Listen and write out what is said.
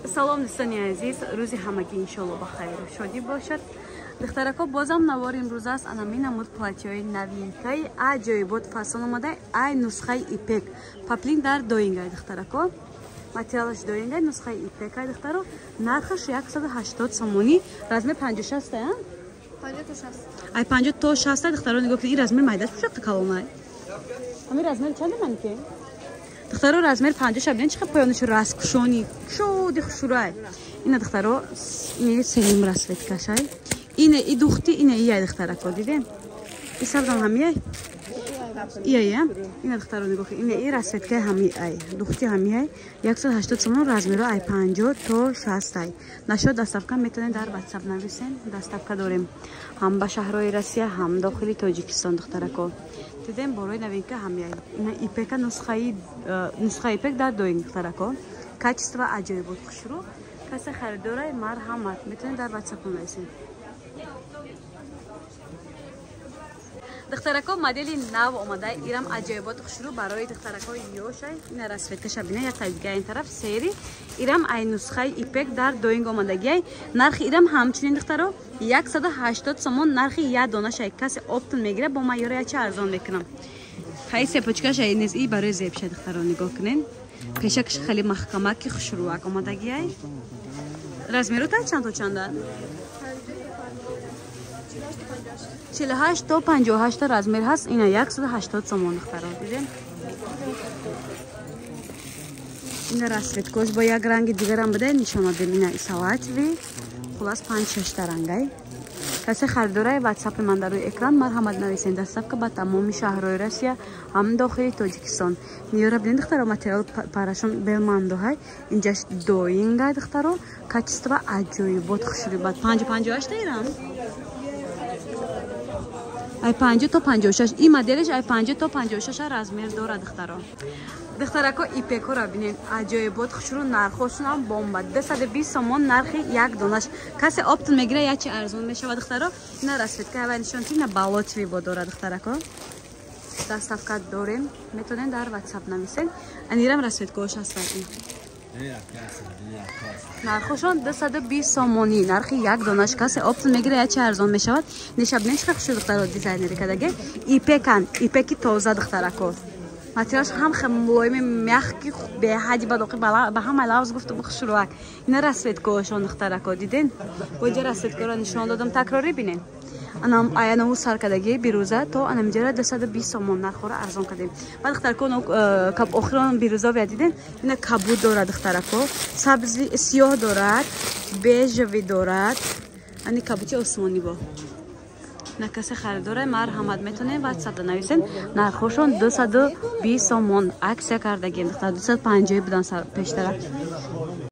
Салом дӯстони азиз, рӯзи ҳамагӣ иншоалло ба хайру шодӣ бошад. Духтарако, бозам навор имрӯз аст. Ана минамуд платьёи новинкаи аҷоибот фасон омада, ай нусхаи ипек. Поплин дар доингай, духтарако. Материалаш доингай, нусхаи ипек ай, духтаро. Нархаш 180 сомонӣ, размер 56 а? 50 то 60. Ай 50 то 60, духтаро, нигоҳ кунед, ин размер майдаш бошад калонай. Ҳамин размер чанд манки? Духтаро, размер 56 бинед, чӣ поёнаш расткушони шоди хушурай. Ина, духтаро, ин сеним расцветкашай. Ине и духти, ине ияй, духтарако, дидем? И сабзам ҳамияй? Ияй, ина, духтаро, нигоҳ кунед, ине и расцветкаи ҳамиай, духти ҳамияй. 180 сомон, размеро ай 50 то 60 ай. Нашод доставка метавонед дар WhatsApp нависен, доставка дорем. Ҳам ба шаҳрҳои Россия, ҳам дохили Тоҷикистон, духтарако. Дидем, борои новинка ҳамияй. Ина ипека, нусхаи ипек дар доин, духтарако. Качество аҷоибот, хушрӯ. Касе харидорай, марҳамат, метавонед дар WhatsApp нависен. Духтарако, модели нав омада, ирам аҷоибот хушрӯ барои духтаракои ёшай. Ина расцветкаша бина, як дига ин тараф сери. Ирам ай нусхаи ипек дар доинг омадагиай. Нархи ирам ҳамчунин, духтаро, 180 сомон нархи як донашай. Касе оптон мегира, бо ман ёра ячи арзон мекунам. Хай сепочкаша низ и барои зебша, духтаро, нигоҳ кунед. Пешакаш хеле маҳкамаки хушрӯак омадагиай. Размеру та чанд то чанда? 48 то 58 размер ҳаст. Ина 180 сомон, духтаро, дидем? Ина расцветкош бо як ранги дигарам буда, нишон додем. Ина салатовый, хулас 5-6 та рангай. Касе харидорай, WhatsApp ман дар рӯи экран, марҳамат нависен. Доставка ба тамоми шаҳрҳои Россия, ҳам дохили Тоҷикистон. Ниёра бинед, духтаро, материал парашон белмандоҳай. Инҷаш доингай, духтаро, качество аҷоибот хушрӯбад. 5-58 ирам? Ай 50 то 56. Ин моделиш ай 50 то 56 размер дорад, духтаро. Духтарако, ипекора бинед, аҷоибот хушрӯ, нархошонам бомба. 220 сомон нархи як донаш. Касе оптон мегира, ячи арзон мешавад, духтаро. Ина расцветка ҳавай нишон ки, ина болотовый бо дорад, духтарако. Доставка дорем, метавонед дар WhatsApp нависед. Анирам расцветкаош ҳаст ин. Нархошон 220 сомонӣ, нархи як донаш. Касе оптон мегира, ячи арзон мешавад. Нешаб нечка хушрӯ, духтаро, дизайнери кадаге. Ипекан, ипеки тоза, духтарако. Материалш ҳам мулоими мягкий, беҳади бадоқи ба ҳамаи лавз гуфтум хушрӯак. Ина расцветкаошон, духтарако, диден? Бо инҷа расцветкаро нишон додам, такрорӣ бинен. Анам аянаву саркадаги бирӯза то анамиҷара 220 сомон нархҳоро арзон кардем. Баъд, духтарако, охирон бирӯза вия диден, ина кабуд дорад, духтарако, сабзи сиёҳ дорад, бежевый дорад, ани кабути осмонӣ бо. На касе харидора, марҳамат, метавонед WhatsApp нависен. Нархҳошон 220 сомон, аксия кардагем, духтар, 250 будан пештара.